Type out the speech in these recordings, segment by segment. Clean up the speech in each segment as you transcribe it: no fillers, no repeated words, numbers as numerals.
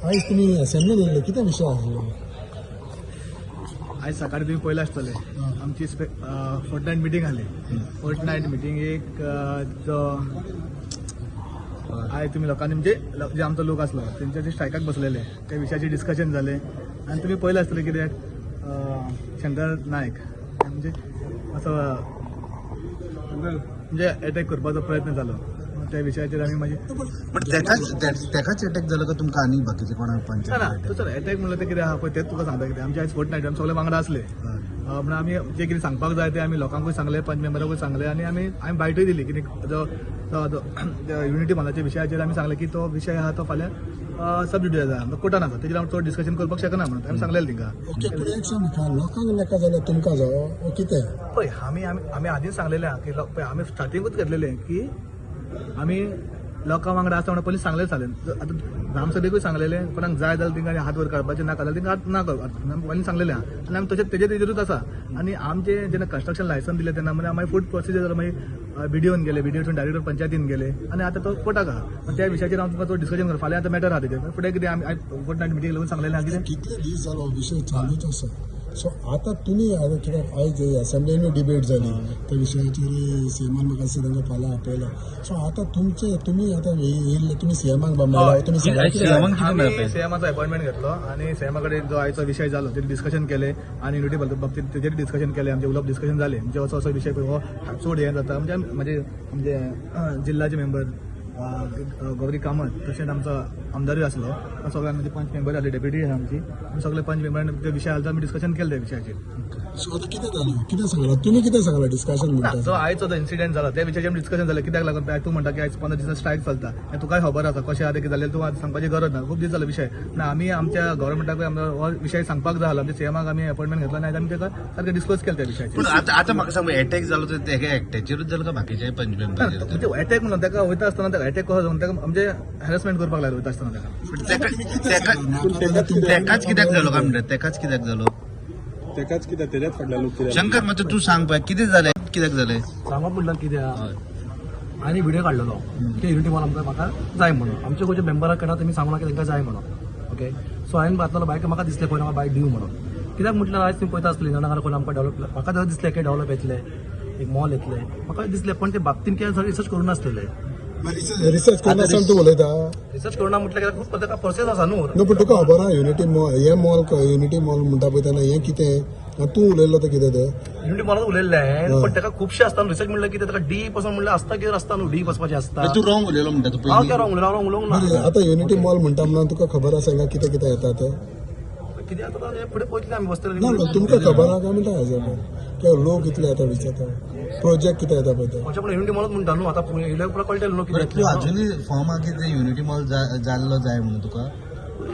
आयज तुमी असेंब्लीन येयल्ले, कितें विशय आसलो? आयज सकाळी तुमी पळयलां आसतलें, आमची फोर्ट नायट मिटींग आसली. फोर्ट नायट मिटिंगेक जो आयज तुमी लोकांनी, म्हणजे जे आमचो लोक आसलो तेंच्या जे स्ट्रायकाक बसलेले त्या विशयाचेर डिस्कशन जालें. आनी तुमी पळयलें आसतलें कित्याक शंकर नायक म्हणजे असो म्हणजे एटॅक करपाचो प्रयत्न जालो, त्या विशयाचेर आमी मागीर पण तेकाच तेकाच अटॅक जालो का तुमकां आनी बाकीचे कोणाक? ना. पंचायत ना, तसो एटॅक म्हणलं तें कितें आहा पळय तेंच तुका सांगता. कितें आमचे आयज फोर्ट नायट आमी सगळे वांगडा आसले म्हणून आमी जे कितें सांगपाक जाय तें आमी लोकांकूय सांगलें, पंच मेंबराकूय सांगलें आनी आमी आमी बायटूय दिली की जो युनिटी मॉलाच्या विशयाचेर आमी सांगलें की तो विशय आहा तो फाल्यां सब ज्युडिस आहा, कोर्टान आसा, तेजेर आमी चड डिस्कशन करपाक शकना म्हणून आमी सांगलेलें तिंका. ओके, पूण एक सांग म्हाका, लोकांक नाका जाल्यार तुमकां जावो ओ कितें? पळय, आमी आमी आमी आदींच सांगलेलें आहा की पळय, आमी स्टार्टिंगूच घेतलेलें की आमी लोकां वांगडा आसा म्हणून पयलीं सांगलें. सांगलें आतां ग्रामसभेकूय सांगलेलें, कोणाक जाय जाल्यार तांकां हात वर काडपाचें, नाका जाल्यार तांकां हात ना करप, आमी पयलीं सांगलेलें आहा आनी आमी तशें तेजे तेजेरूच आसा. आनी आमचे जेन्ना कन्स्ट्रक्शन लायसन्स दिलें तेन्ना म्हणजे मागीर फूड प्रोसिजर जालो, मागीर बीडीओन गेले, बीडीओसून डायरेक्टर पंचायतीन गेले आनी आतां तो कोर्टाक आहा. त्या विशयाचेर हांव तुमकां चड डिस्कशन करता. फाल्यां आतां मॅटर आहा तेजेर. फुडें कितें आमी फोर्ट नायट मिटींग लागून सांगलेलें आहा कितें. कितले दीस जालो हो विशय चालूच आसा. सो आतां तुमी आतां कित्याक आयज असेंब्लीनूय डिबेट जाली त्या विशयाचेर, सीएमान म्हाका दिसता तांकां फाल्यां आपयला. सो आतां तुमचे तुमी आतां येयल्ले, तुमी सीएमाक मेळ्ळा, तुमी सगळ्यांक कितें सीएमाक कितें आमी मेळपाचें? सीएमाचो अपॉइंटमेंट घेतलो आनी सीएमा कडेन जो आयचो विशय जालो तेजेर डिस्कशन केलें आनी युनिटी बाबतीत तेजेर डिस्कशन केलें. आमचें उलोवप डिस्कशन जालें, म्हणजे असो असो विशय पळय हो चड हें जाता. म्हणजे म्हणजे आमचे जिल्ल्याचे मेंबर गौरी कामत, तशेंच आमचो आमदारूय आसलो, सगळे आमचे पंच मेंबर आसले, डेप्युटी आसा आमची. आमी सगळे पंच मेंबरांनी ते विशय आसलो, आमी डिस्कशन केलें त्या विशयाचेर. सो आतां कितें जालें, कितें सांगलां तुमी, कितें सांगलां डिस्कशन ना, म्हणटा? जो आयचो जो इन्सिडेंट जाला त्या विशयाचेर डिस्कशन जालें. कित्याक लागून पळय, तूं म्हणटा की आयज 15 दिसां स्ट्रायक चलता हें तुकाय खबर आसा. कशें आहा तें कितें जालें तूं आतां सांगपाची गरज ना, खूब दीस जालो विशय. पूण आमी आमच्या गव्हर्मेंटाकूय आमचो हो विशय सांगपाक जाय आसलो. आमच्या सीएमाक आमी अपॉइंटमेंट घेतलो आनी आयज आमी ताका सारकें डिस्कस केलें त्या विशयाचेर. पूण आतां आतां म्हाका सांग, अटॅक जालो तो तेका एकट्याचेरूच जालो का बाकीच्या पंच मेंबराचेर? म्हणजे अटॅक म्हणून ताका वयता आसतना ताका अटॅक कसो जावन ताका म्हणजे हॅरसमेंट करपाक लागलो वयता आसतना ताका. पूण तेका तेका तेकाच कित्याक जालो काय म्हणटा, तेकाच कित्याक जालो? तेकाच कित्याक, तेज्याच फाटल्यान लोक कित्याक? शंकर, मातसो तूं सांग पळय, कितें जालें, कित्याक जालें? सांगप म्हणल्यार कितें आहा, आनी व्हिडिओ काडलेलो की युनिटी मॉल आमकां म्हाका जाय म्हणून. आमचे खंयच्या मेंबराक केन्ना तुमी सांगूना की तांकां जाय म्हणून. ओके, सो हांवें घातलेलो बायक, म्हाका दिसलें खंय म्हाका बायक दिवं म्हणून. कित्याक म्हटल्यार आयज तुमी पळयता आसतली जाणां खंय आमकां डेव्हलप, म्हाका जर दिसलें की डेव्हलप येतलें, एक मॉल येतलें म्हाका दिसलें, पण ते बाबतीन कितें रिसर्च करूं नासलेले. रिसर्च करून आसतना तूं उलयता. रिसर्च करूं ना म्हटल्यार खूब ताका प्रोसेस आसा न्हू. न्हू, पूण तुका खबर आहा युनिटी मॉल हें मॉल, युनिटी मॉल म्हणटा पळय तेन्ना हें कितें आनी तूं उलयल्लो तें कितें तें? युनिटी मॉलात उलयल्लें, पण ताका खुबशें आसता रिसर्च म्हणल्यार कितें, ताका डीप वचून म्हणल्यार आसता कितें आसता न्हू, डीप वचपाचें आसता. तूं रॉंग उलयलो म्हणटा तूं हांव पयलीं. कितें रॉंग उलयलां? रॉंग उलोवंक ना. बरें, आतां युनिटी मॉल म्हणटा म्हणून तुका खबर आसा हिंगा कितें कितें येता तें? कितें आतां तें फुडें पळयतलें आमी बसतले. ना ना, तुमकां खबर आहा काय म्हणटा हेजें किंवा लोक कितले येता विचारता, प्रोजेक्ट कितें येता पळय ते? म्हणजे पण युनिटी मॉलच म्हणटा न्हू, आतां येयल्या उपरांत कळटलें न्हू बरें, कितें. तूं अजुनूय फॉर्म आहा की ते युनिटी मॉल जाल्लो जाय म्हणून तुका?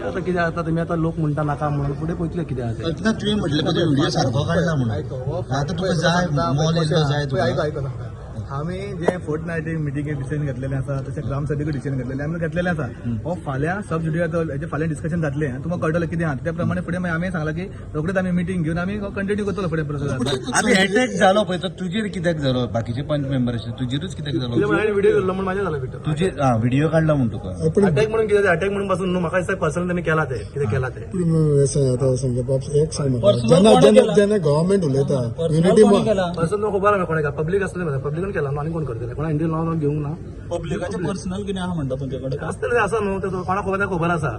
आतां कितें आतां तुमी आतां लोक म्हणटा नाका म्हणून, फुडें पळयतले कितें आहा तें. ना, तुवें म्हटलें पळय व्हिडिओ सारको काडला म्हणून, आतां तुका जाय मॉल येयल्लो जाय पळय, आयक तुका? आयक सांगता. आमी जे फोर्ट नायट मिटिंगेक डिसिजन घेतलेलें आसा, तशें ग्रामसभेकूय डिसिजन घेतलेलें आमी घेतलेलें आसा. हो फाल्यां सब ज्युडियल फाल्यां डिस्कशन जातलें आनी तुमकां कळटलें कितें आहा. त्या प्रमाणे फुडें मागीर आमी सांगलां की रोखडीच आमी मिटींग घेवन आमी कंटिन्यू करतलो फुडें प्रोसेस. आतां अटॅक जालो पळय तो तुजेर कित्याक जालो? बाकीचे पंच मेंबर आशिल्ले, तुजेरूच कित्याक कितें जालो? म्हणून व्हिडिओ केल्लो म्हणून म्हाजें जालें भितर. तुजेर आं व्हिडिओ काडला म्हूण तुका? पूण अटॅक म्हणून कितें, अटॅक म्हणून पासून न्हू, म्हाका दिसता पर्सनल तेमी केला तें कितें केला तें. पूण हें सांग आतां सांग बाब, एक सांग म्हाका, जेन्ना जेन्ना जेन्ना गव्हर्मेंट उलयता युनिटी मॉल पर्सनल खबर आहा कोणाक, पब्लीक आसलें, पब्लिकान केला न्हू, आनी कोण करतले? कोणा इंडियन नांव घेवंक ना. पब्लिकाचें पर्सनल कितें आहा म्हणटा तुमचे कडेन? आसतलें, आसा न्हू तें, कोणाक खबर ना, खबर आसा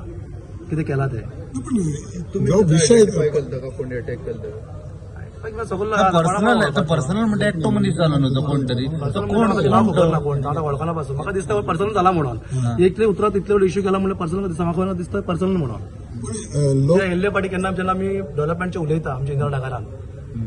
कितें केला तें. जो विशय कोण अटॅक केलो? सगळो पर्सनल पर्सनल म्हणटा, एकटो मनीस जालो न्हू तो कोण तरी, तो कोण? नांव खबर ना कोण, आतां वळखना पासून. म्हाका दिसता पर्सनल जाला म्हणून, इतले उतरां तितले इश्यू केला म्हणल्यार पर्सनल दिसता म्हाका, दिसता पर्सनल म्हणून. लोक ते येयल्ले फाटी केन्ना जेन्ना आमी डेव्हलपमेंटचे उलयता आमच्या इंदिरा नगरान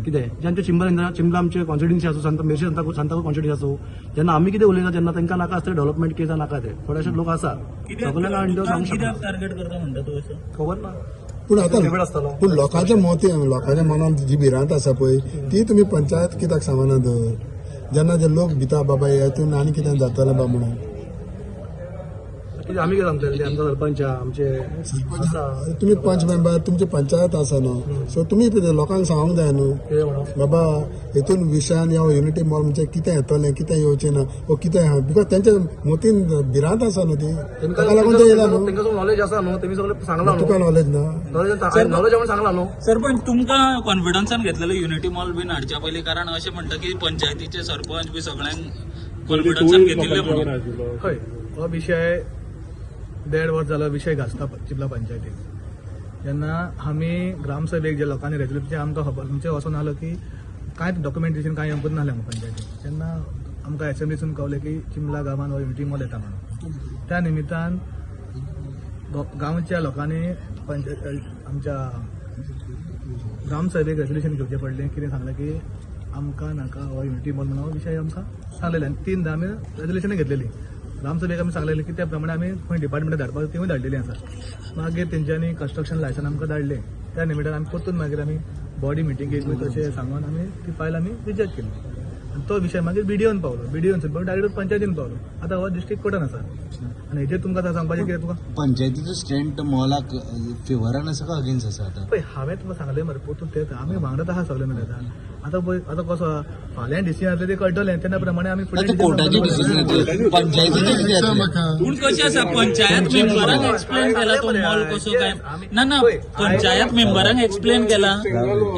कितें, जे आमचे चिंबल इंदिरा चिंबला आमचे कॉन्स्टिट्युन्सी आसूं, सांता मेरशे सांताक्रूज कॉन्स्टिट्युन्सी आसूं, जेन्ना आमी कितें उलयता तेन्ना तांकां नाका आसता डेव्हलपमेंट कितें नाका ते. थोडेशे लोक आसा सगळे ना इंडिया सांगूंक शकना. कित्याक टार्गेट करता म्हणटा तूं असो? खबर ना. पूण आतां फेवरेट आसतलो. पूण लोकांच्या मती लोकांच्या मनांत जी भिरांत आसा पळय ती तुमी पंचायत कित्याक सांगना तर, जेन्ना जे लोक भिता बाबा हेतून आनी कितें जातलें बा म्हणून? कितें आमी कितें सांगतले ते आमचो सरपंच आहा, आमचे आसा. तुम्ही पंच मेंबर, तुमची पंचायत आसा न्हू, सो तुमी कितें लोकांक सांगूंक जाय न्हू. कितें म्हणून? बाबा हितून विशयान ह्या युनिटी मॉल म्हणजे कितें येतलें, कितें येवचें ना वो कितें आहा, because तेंच्या मतीन भिरांत आसा न्हू ती, ताका लागून ते येयला न्हू. तेंका नॉलेज आसा न्हू, तेमी सगळें सांगलां तुका न्हू. नॉलेज ना? नॉलेज म्हणून सांगलां न्हू. सरपंच, तुमकां कॉन्फिडन्सान घेतलेलो युनिटी मॉल बीन हाडच्या पयलीं, कारण अशें म्हणटा की पंचायतीचे सरपंच बी सगळ्यांक कॉन्फिडन्सान घेतिल्ले म्हणून. आशिल्लो. हय, हो विशय देड वर्स जालो विशय गाजता चिपला पंचायतीन. जेन्ना आमी ग्रामसभेक जे लोकांनी रेजोल्युशन आमकां खबर म्हणजे वचोन आलो की कांयच डॉक्युमेंटेशन कांय येवंकूच नासलें आमकां पंचायतीन. तेन्ना आमकां एसेंब्लीसून कळलें की चिंबला गांवान हो युनिटी मॉल येता म्हणून. त्या निमित्तान गांवच्या लोकांनी पंचायत आमच्या ग्रामसभेक रेजोल्युशन घेवचें पडलें. कितें सांगलें की आमकां नाका हो युनिटी मॉल म्हणून हो विशय आमकां सांगलेले आनी 3दा आमी रेजोल्युशनां घेतलेली. ग्रामसभेक आमी सांगलेलें की त्या प्रमाणे आमी खंय डिपार्टमेंटाक धाडपाक तिवूय धाडलेली आसा. मागीर तेंच्यांनी कन्स्ट्रक्शन लायसन आमकां धाडलें. त्या निमित्तान आमी परतून मागीर आमी बॉडी मिटिंगेक तशें सांगून आमी ती फायल आमी रिजेक्ट केली आनी तो विशय मागीर बीडीओन पावलो. बीडीओन डायरेक्ट पंचायतीन पावलो. आतां हो डिस्ट्रिक्ट कोर्टान आसा आनी हेजेर तुमकां आतां सांगपाचें कितें तुका? पंचायतीचो स्ट्रेंथ मॉलाक फेवरान आसा का अगेन्स्ट आसा आतां? पळय, हांवें तुका सांगलें मरे परतून तेंच, आमी वांगडाच आहा सगळे मेळटा. आतां पळय आतां कसो आहा, फाल्यां डिसिजन जातलें तें कळटलें, तेन्ना प्रमाणे आमी ना, ते कोर्टाचे डिसिजन येतले, पंचायतीचे कितें येतलें? म्हाका पूण कशें आसा, पंचायत मेंबरांक एक्सप्लेन केला तो मॉल कसो काय ना? ना, पंचायत मेंबरांक एक्सप्लेन केला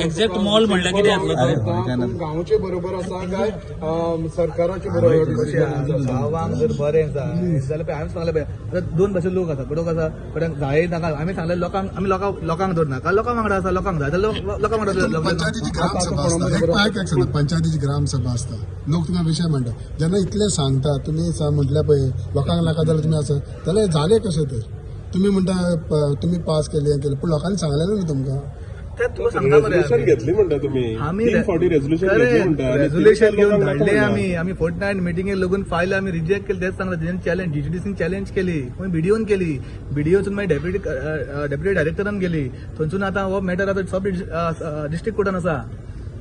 एक्झॅक्ट मॉल म्हणल्यार कितें जातलो अरे तो? हय, काय ना. गांवचे बरोबर आसा काय सरकाराचे बरोबर कशें आहा, गांवांक जर बरें जाय जाल्यार पळय हांवें सांगलें पळय आतां दोन भाशेन लोक आसा. बरोबर आसा, कोणाक जाय नाका. आमी सांगलें लोकांक, आमी लोकांक धर नाका, लोकां वांगडा आसा, लोकांक जाय जाल्यार लोकां वांगडा आसा. पंचायतीची ग्रामसभा आसता, एक पाय एक सांगता, पंचायतीची ग्रामसभा आसता, लोक तुमकां विशय म्हणटा जेन्ना इतलें सांगता तुमी म्हटल्यार पळय लोकांक नाका जाल्यार तुमी आसा जाल्यार जालें कशें तर? तुमी म्हणटा तुमी पास केलें हें केलें, पूण लोकांनी सांगलें न्हू तुमकां. तें तुका सांगता मरे रेजोल्युशन आमी. घेतली म्हणटा तुमी. आमी 3 फावटी रेजोल्युशन घेतली म्हणटा आनी रेजोल्युशन घेवन लोकांक धाडले नाका. आमी. आमी फोर्ट नायन मिटिंगेक लगून फायल आमी रिजेक्ट केली. तेच सांगला तेंच्यांनी चॅलेंज जीजीडीसीन चॅलेंज केली, मागीर बीडीओन केली, बीडीओसून मागीर डेप्युटी डायरेक्टरान गेली, थंयसून आतां हो मॅटर आतां सब डिस्ट्रिक्ट कोर्टान आसा.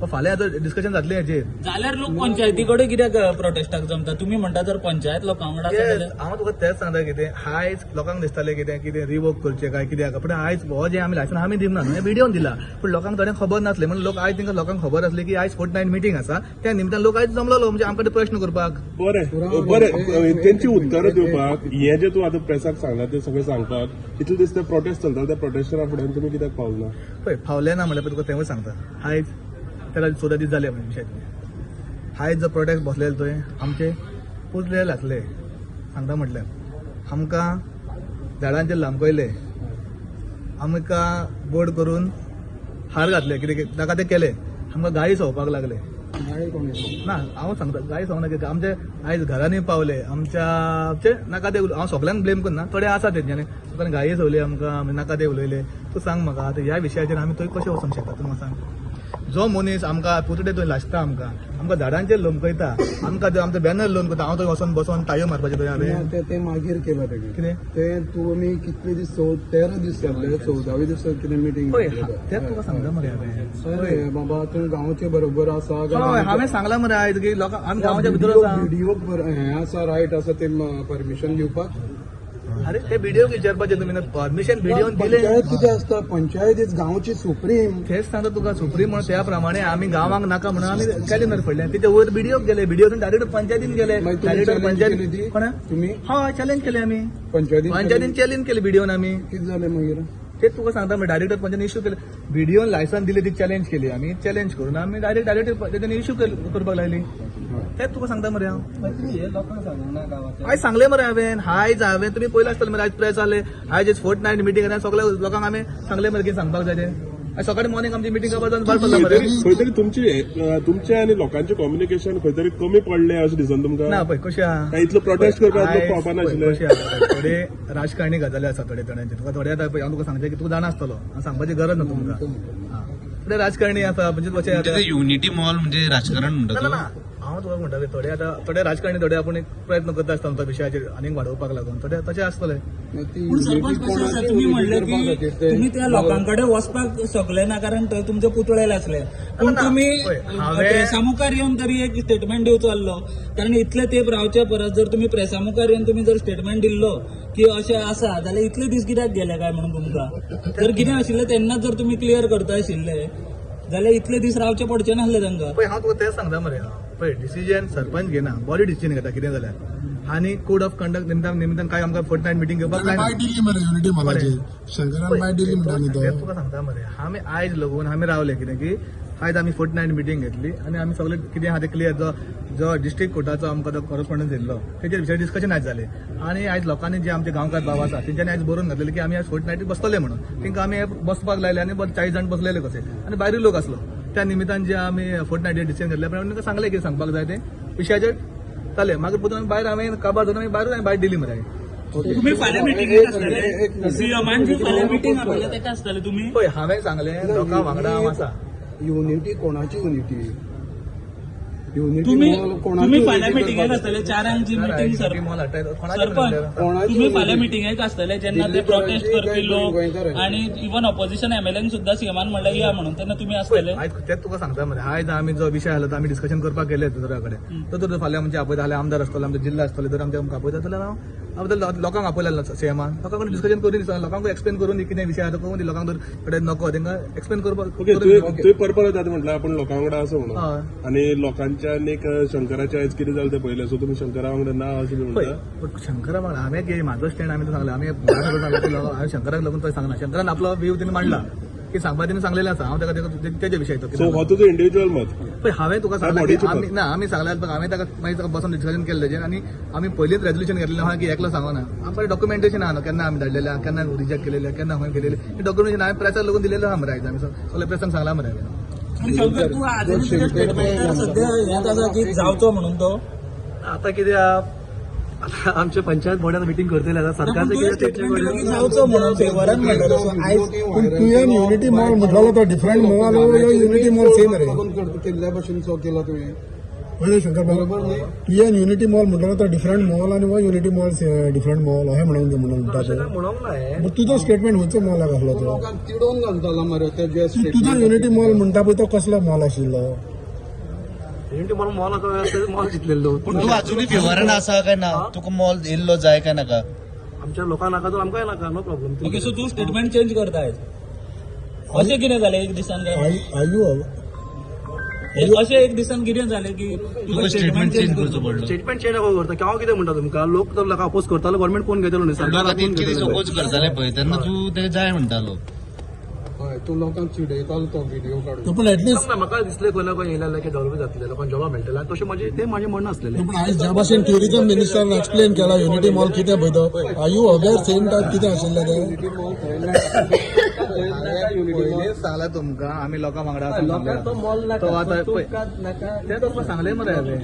हो फाल्यां आतां डिस्कशन जातलें हेचेर. जाल्यार लोक पंचायती कडेन कित्याक प्रोटेस्टाक जमता? तुमी म्हणटा जर पंचायत लोकां वांगडा आसा Yes, जाल्यार. हांव तुका तेंच सांगता कितें आयज लोकांक दिसतालें कितें कितें रिवोक करचें काय कित्याक, पूण आयज हो जें आमी लायसन आमी दिवना न्हू, हें बीडीओन दिला, पूण लोकांक थोड्यांक खबर नासलें म्हणून लोक आयज तांकां लोकांक खबर आसली की आयज 49 मिटींग आसा, त्या निमतान लोक आयज जमलोलो म्हणजे आमकां ते प्रश्न करपाक. बरें बरें, तेंची उत्तरां दिवपाक हें जें तूं आतां प्रेसाक सांगला तें सगळें सांगपाक इतले दीस ते प्रोटेस्ट चलता, त्या प्रोटेस्टरा फुड्यान तुमी कित्याक पावल ना? पळय फावलें ना म्हणल्यार तुका तेंवूय सांगता, आयज ताका 14 दीस जाले विशय. आयज जो प्रोटेस्ट बसलेलो थंय आमचे पुजलेले आसले, सांगता म्हटल्यार आमकां झाडांचेर लांबकयले, आमकां बोर्ड करून हार घातले, कितें नाका तें केलें, आमकां गाळी संवपाक लागले. ना, हांव सांगता गाळी संवना कित्याक आमचे आयज घरांनी पावले आमच्या आमचे नाका ते हांव सगल्यांक ब्लेम करना, थोडे आसा तेंच्यांनी लोकांनी गाळी संवली आमकां, आमी नाका ते उलयले. तूं सांग म्हाका आतां ह्या विशयाचेर आमी थंय कशें वचोंक शकता? तूं म्हाका सांग, जो मनीस आमकां पुतळे थंय लासता, आमकां आमकां झाडांचेर लोमकयता, आमकां आमचो बॅनर लोन करता, हांव थंय वचोन बसोन टायो मारपाचें थंय हांवें ते ते मागीर केला तेगे कितें? ते तुमी कितले दीस 13 दीस जाल्ले, 14वे दिसा कितें मिटींग. पळय तेंच तुका सांगता मरे हांवें. बाबा तूं गांवचे बरोबर आसा. हय, हांवें सांगलां मरे आयज की लोकांक आमी गांवाच्या भितर आसा. व्हिडिओ हें आसा, रायट आसा ते परमिशन दिवपाक. अरे ते व्हिडिओ विचारपाचें तुमी परमिशन व्हिडिओन दिलें. पंचायत कितें आसता? पंचायत is गांवची सुप्रीम. तेच सांगता तुका सुप्रीम म्हणून त्या प्रमाणे आमी गांवांक नाका म्हणून आमी केले मरे फुडल्यान तिचे वयर बीडीओक गेले, बीडीओसून डायरेक्ट पंचायतीन गेले. मागीर तुमी डायरेक्ट challenge panchayat केली ती? कोणा तुमी हय, चॅलेंज केले आमी. पंचायतीन? पंचायतीन चॅलेंज केली बीडीओन आमी. कितें जालें मागीर? तेच तुका सांगता मरे, डायरेक्टर पंचायतीन इश्यू केले, बीडीओन लायसन दिले, ती चॅलेंज केली आमी. चॅलेंज करून आमी डायरेक्ट डायरेक्ट तेणी इश्यू करपाक लागली. तेच तुका सांगता मरे हांव. आयज सांगलें मरे हांवें, आयज हांवें तुमी पयलें आसतलें मरे, आयज प्रेस जालें, आयज 49 मिटींग आनी सगळ्या लोकांक आमी सांगलें मरे कितें सांगपाक जाय तें. आयज सकाळी मॉर्निंग आमची मिटींग खबर जावन भायर पडला मरे. खंय तरी तुमचें आनी लोकांचें कम्युनिकेशन खंय तरी कमी पडलें अशें दिसना तुमकां? ना, पळय कशें आहा, काय इतलो प्रोटेस्ट करपाक लोक आयज पावपा पळय नाशिल्ले? कशें आहा, थोडे राजकारणी गजाली आसा थोडे थोड्यांचे. तुका थोडे आतां पळय हांव तुका सांगचें की तुका जाणा आसतलो, हांव सांगपाची गरज ना तुमकां. थोडे राजकारणी आसा म्हणजे कशें म्हणजे ते युनिटी मॉल म्हणजे राजकारण म्हणटा ना तूं? ना. हांव तुका म्हणटा थोडे आतां थोडे राजकारणी थोडे आपूण एक प्रयत्न करता आसता तो विशयाचेर आनीक वाडोवपाक लागून थोडे तशें आसतलें. ती पूण सरपंच कशें आसा, तुमी म्हणलें की तुमी त्या लोकां कडेन वचपाक शकले ना कारण थंय तुमचे पुतळे आसले, पूण ना, तुमी पळय, हांवें- प्रेसा मुखार येवन तरी एक स्टेटमेंट दिवचो आसलो, कारण इतले तेंप रावचे परस जर तुमी प्रेसा मुखार येवन तुमी जर स्टेटमेंट दिल्लो की अशें आसा जाल्यार इतले दीस कित्याक गेले काय म्हणून तुमकां जर कितें आशिल्लें तेन्नाच जर तुमी क्लियर करता आशिल्ले जाल्यार इतले दीस रावचे पडचे नासले तांकां. पळय, हांव तुका तेंच सांगता मरे. पळय, डिसिजन सरपंच घेना, बॉडी डिसिजन घेता कितें जाल्यार, आनी कोड ऑफ कंडक्ट निमतान निमतान काय आमकां फोर्ट नायट मिटींग घेवपाक जायना. बायट दिली मरे युनिटी मॉलाची, शंकरान बायट दिली म्हणटा न्ही तेंच तो. तुका सांगता मरे, आमी आयज लगून आमी रावले कितें की आयज आमी फोर्ट नायट मिटींग घेतली आनी आमी सगळे कितें आहा तें क्लियर, जो जो डिस्ट्रिक्ट कोर्टाचो आमकां तो कॉरस्पॉन्डन्स दिल्लो तेजेर विशय डिस्कशन आयज जालें. आनी आयज लोकांनी जे आमचे गांवकार बाब आसा तेंच्यांनी आयज बरोवन घातलेलें की आमी आयज फोर्ट नायटीक बसतले म्हणून, तांकां आमी बसपाक लायले आनी 40 जाण बसलेले कसे आनी भायरूय लोक आसलो. त्या निमित्तान जे आमी फोर्ट नायटीर डिसिजन घेतले पण तांकां सांगलें कितें सांगपाक जाय तें विशयाचेर जालें. मागीर परतून भायर हांवें काबार जावन मागीर भायरूच हांवें बायट दिली मरे. तुमी फाल्यां मिटिंगेक आसतले, सीएमान जी फाल्यां मिटींग आपयल्या तेका आसतले तुमी? पळय, हांवें सांगलें लोकां वांगडा हांव आसा. युनिटी कोणाची युनिटी? युनिटी तुम्ही मॉल कोणाची तुम्ही फाल्यां unity मिटिंगेक करपाची? आसतले चारांक जी मिटींग सर मॉल हाडटा कोणाचें सरपंच म्हणलें? कोणाची तुम्ही फाल्यां unity? मिटिंगेक आसतले जेन्ना ते दिल्ली प्रोटेस्ट करायची करपी काय लोक गोंयकारांची? आणि इवन ऑपोजिशन एमएलएन सुद्धा सीएमान म्हणलं या म्हणून, तेन्ना तुम्ही आसतले? आयज तेच तुका सांगता मरे, आयज आमी जो विशय आसलो तो आमी डिस्कशन करपाक गेले दोतोरा कडेन. तो तर फाल्यां आमचे आपयता जाल्यार आमदार आसतलो, आमचो जिल्लो आसतलो, जर आमचे आमकां आपयता जाल्यार हांव आपल्या लोकांक आपयला सीएमान, लोकां कडेन डिस्कशन करून दिसता, लोकांक एक्सप्लेन करून दी कितें विशय आसा तो करून दी, लोकांक जर कडेन नको तांकां एक्सप्लेन करपाक ओके, करून दी. तुवें परत परत आतां म्हटलं आपण लोकां वांगडा आसा म्हणून हय. आनी लोकांच्यान एक शंकराच्या आयज कितें जालें तें पळयलें, सो तुमी शंकरा वांगडा ना अशें बी पळय, म्हणटा? पण शंकरा वांगडा हांवें कितें म्हाजो स्टँड आमी तो सांगला, आमी सांगला की हांवें शंकराक लागून तो सांगना, शंकरान आपलो व्यू तिणें मांडला की सांगपा तिणें सांगलेलें आसा, हांव ताका तेजे विशय तो सो हो तुजो इंडिव्हिज्युअल मत? पळय, हांवें तुका सांगलें की बॉडीचें आमी मत. ना, आमी सांगल्यार पळय, हांवें ताका मागीर ताका बसून डिस्कशन केलें तेजेर आनी आमी पयलींच रेजोल्युशन घेतलेलें आहा की एकलो सांगना, आमकां डॉक्युमेंटेशन आहा न्हू, केन्ना आमी धाडलेलें आहा, केन्ना रिजेक्ट केलेलें, केन्ना खंय केलेलें, हें डॉक्युमेंटेशन हांवें प्रेसाक लागून दिलेलें आहा मरे. आयज आमी सगळें प्रेसान सांगलां मरे हांवें. पूण शंकर, तू आजून तुज्या स्टेटमेंटार सध्या हेंच आसा की जावचो म्हणून तो आता कितें आहा, आता आमचे पंचायत बोर्डान मिटींग करतले आतां सरकारचे तुवें कितें स्टेटमेंट दिलां की जावचो म्हणून फेवरान म्हणलेलो, सो आयज पूण तुवें युनिटी मॉल म्हटलेलो तो different mall, unity mall same रे? केल्ल्या भशेन सो केला तुवें. हय शंकर बरोबर न्ही? तुवें युनिटी मॉल म्हटलेलो तो डिफरंट मॉल आनी हो युनिटी मॉल डिफरंट मॉल अशें म्हणून म्हणून म्हणटा अशें तो. काय म्हणूंक ना हें. बट तुजो स्टेटमेंट खंयचो मॉलाक आसलो तूं तो? लोकांक तिडोवन घालतालो मरे ते जे तुजो statement unity मॉल म्हणटा पळय तो कसलो मॉल आशिल्लो? युनिटी मॉल मॉल आसा, मॉल चिंतलेलो. पूण तूं अजुनूय फेवरान आसा काय ना? तुका मॉल येयल्लो जाय काय नाका? आमच्या लोकांक नाका तर आमकांय नाका, नो प्रॉब्लम. ओके, सो तूं स्टेटमेंट चेंज करता आयज, अशें कितें जालें एक दिसान काय? आर you अशें एक दिसान कितें जालें की तुका स्टेटमेंट चेंज करचो पडलो? स्टेटमेंट चेंज नको करता हांव कितें म्हणटा तुमकां, लोक तर लोकांक अपोज करतालो, गव्हर्मेंट कोण घेतलो न्ही, सरकार लोक आतां आपूण इतके दीस घेतलो. अपोज करताले पळय, तेन्ना तूं ते जाय म्हणटालो. हय, तूं लोकांक चिडयतालो तो व्हिडिओ काडून. पूण एटलिस्ट ना, म्हाका दिसलें खंय ना खंय येयलें जाल्यार डेव्हलप जातलें, लोकांक जॉबां मेळटलें आनी तशें म्हाजें तें म्हाजें म्हणणें आसलेलें. पूण आयज ज्या भाशेन ट्युरिजम मिनिस्टरान एक्सप्लेन केला युनिटी मॉल कितें पळय तो, are you aware same type कितें आशिल्लें तें? युनिटी मॉल खंय ना, खंय नाका युनिटी मॉल. पयलींच सांगलां तुमकां आमी लोकां वांगडा आसा म्हणलें. तो आतां पळय, तें तुमकां सांगलें मरे हांवें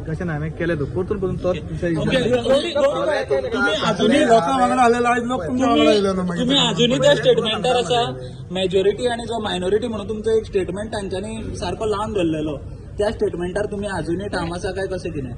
कशें ना, हांवें केलें तो परतून परतून तोच विशय. ओके, गौरी, गौरी, तुम्ही अजूनही लोकां वांगडा आलेलो आयज लोक तुमच्या वांगडा येयले न्हू तुम्ही मागीर. अजूनही त्या स्टेटमेंटार आसा मेजॉरिटी आणि जो मायनॉरिटी म्हणून तुमचं एक स्टेटमेंट तांच्यांनी सारको लावन धरलेलो, त्या स्टेटमेंटार तुम्ही अजूनही ठाम आसा काय कशें कितें?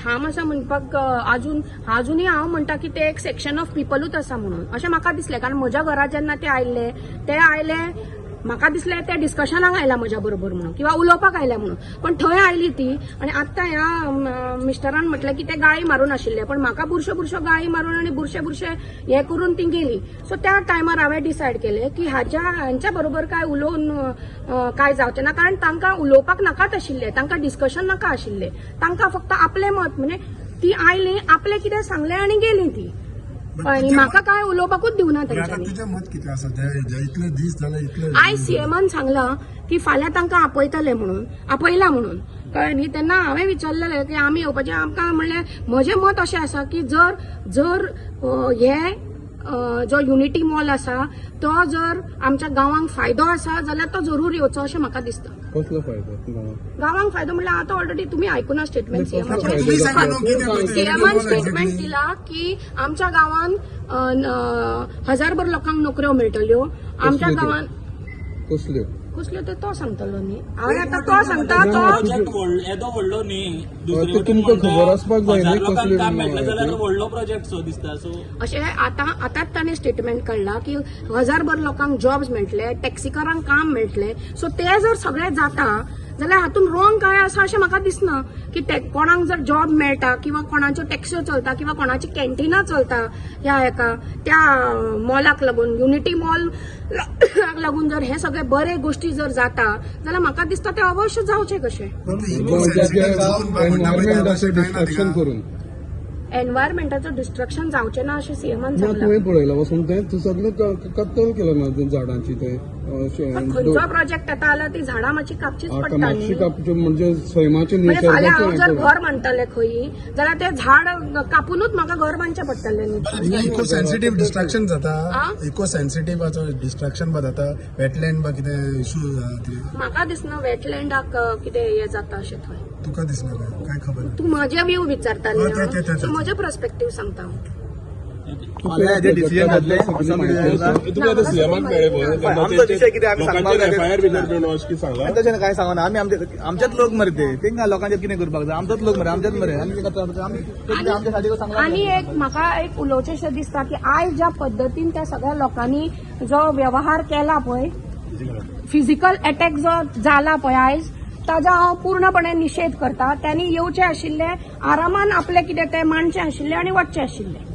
ठाम आसा म्हणपाक अजून अजुनूय हांव म्हणटा की ते एक सेक्शन ऑफ पिपलूच आसा म्हणून अशें म्हाका दिसलें, कारण म्हज्या घरा जेन्ना ते आयल्ले, ते आयले म्हाका दिसलें ते डिस्कशनाक आयला म्हज्या बरोबर म्हणून किंवा उलोवपाक आयल्या म्हणून, पण थंय आयली ती आनी आत्तां ह्या मिस्टरान म्हटलें की ते गाळी मारून आशिल्ले, पण म्हाका बुरश्यो बुरश्यो गाळी मारून आनी बुरशे बुरशे हे करून ती गेली. सो त्या टायमार हांवें डिसायड केलें की हांच्या बरोबर काय उलोवन काय जावचें ना, कारण तांकां उलोवपाक नाकाच आशिल्लें, तांकां डिस्कशन नाका आशिल्लें, तांकां फक्त आपलें मत, म्हणजे ती आयली आपलें कितें सांगलें आनी गेली ती, आनी म्हाका काय उलोवपाकूच दिवना आतां तेंच्यांनी. तुजें मत कितें आसा ते इतले दीस जाले इतले आयज सीएमान सांगलां की फाल्यां तांकां आपयतले म्हणून, आपयला म्हणून, कळ्ळें न्ही. तेन्ना हांवें विचारलेलें की आमी येवपाचें, आमकां म्हणलें म्हजें मत अशें आसा की जर जर हे जो युनिटी मॉल आसा तो जर आमच्या गांवांक फायदो आसा जाल्यार तो जरूर येवचो अशें म्हाका दिसता. कसलो फायदो गांवाक? गांवांक फायदो म्हणल्यार आतां ऑलरेडी तुमी आयकुना स्टेटमेंट सीएमाचें. तुम्ही सांगा न्हू कितें पळय ते सीएमान युनिटी मॉल स्टेटमेंट exactly. दिला की आमच्या गांवांत हजारभर लोकांक नोकऱ्यो मेळटल्यो आमच्या कसल्यो त्यो? गांवांत. कसल्यो? कसल्यो ते तो सांगतलो न्ही. हांवें आतां तो सांगता तो प्रोजेक्ट येदो व्हडलो न्ही, दुसरे ते वटेन तुमकां म्हणटा, खबर आसपाक जाय न्ही हजार लोकांक कसली काम मेळटलें जाल्यार माहिती. व्हडलो प्रोजेक्ट सो दिसता सो. अशें आतां आतांच ताणें स्टेटमेंट काडला की हजारभर लोकांक जॉब्स मेळटले, टॅक्सीकारांक काम मेळटलें. सो ते जर सगळें जाता जाल्यार हातूंत रोंग काय आसा अशें म्हाका दिसना की ते कोणाक जर जॉब मेळटा किंवा कोणाच्यो टॅक्स्यो चलता किंवा कोणाची कॅन्टिनां चलता ह्या हेका त्या मॉलाक लागून, युनिटी मॉल लागून जर हे सगळे बरे गोश्टी जर जाता जाल्यार म्हाका दिसता ते अवश्य जावचे कशें. एनवायरमेंटाचें डिस्ट्रक्शन करून. एनवायरमेंटाचो डिस्ट्रक्शन जावचें ना अशें सीएमान ना, सांगलां. तुवें पळयलां वचून तें तूं सगळें कत्तल केलां ना ते झाडांची ते पण खंयचो प्रोजेक्ट येता जाल्यार ती झाडां मातशी कापचीच पडटा मातशी न्ही. कापच्यो म्हणजे सैमाचें म्हणजे फाल्यां हांव निसर्गाचें जर हें करून. घर बांदतलें खंयी जाल्यार तें झाड कापुनूच म्हाका घर बांदचें पडटलें न्ही. इको सेन्सिटीव डिस्ट्रक्शन जाता. आ? इको सेन्सिटिव्हाचो डिस्ट्रक्शन बा जाता, वेटलँड बा कितें इशू जाता. म्हाका दिसना वेटलँडाक कितें हें जाता अशें थंय. तुका दिसना काय? काय खबर ना. तूं म्हजे व्यू विचारता हय, ते- ते- न्ही, ते- सो म्हजें पर्स्पेक्टीव सांगता हांव. फाल्यां हेजेर डिसिजन घेतले. सगळी माहिती आसा. तुका आतां सीएमाक मेळ्ळे पळय तेन्ना आमचो विशय कितें आमी सांगपाक लोकांचेर जाय. एफआयआर भितर बीन अशें कितें सांगलां? तशें कांय सांगना आमी. आमचे आमचेच लोक मरे ते, तेंका लोकांचेर कितें करपाक जाय? आमचोच लोक मरे, आमचेच मरे. आमी तेंकां आमी ते आमच्या साठी सांगला. आनी एक म्हाका एक उलोवचेंशें दिसता की आयज ज्या पद्दतीन त्या सगळ्या लोकांनी जो व्यवहार केला पळय, फिजिकल अटॅक जो जाला पळय आयज, ताजो हांव पूर्णपणे निशेध करता. त्यांनी येवचे आशिल्ले, आरामान आपले कितें ते मांडचे आशिल्ले आनी वचचे आशिल्ले.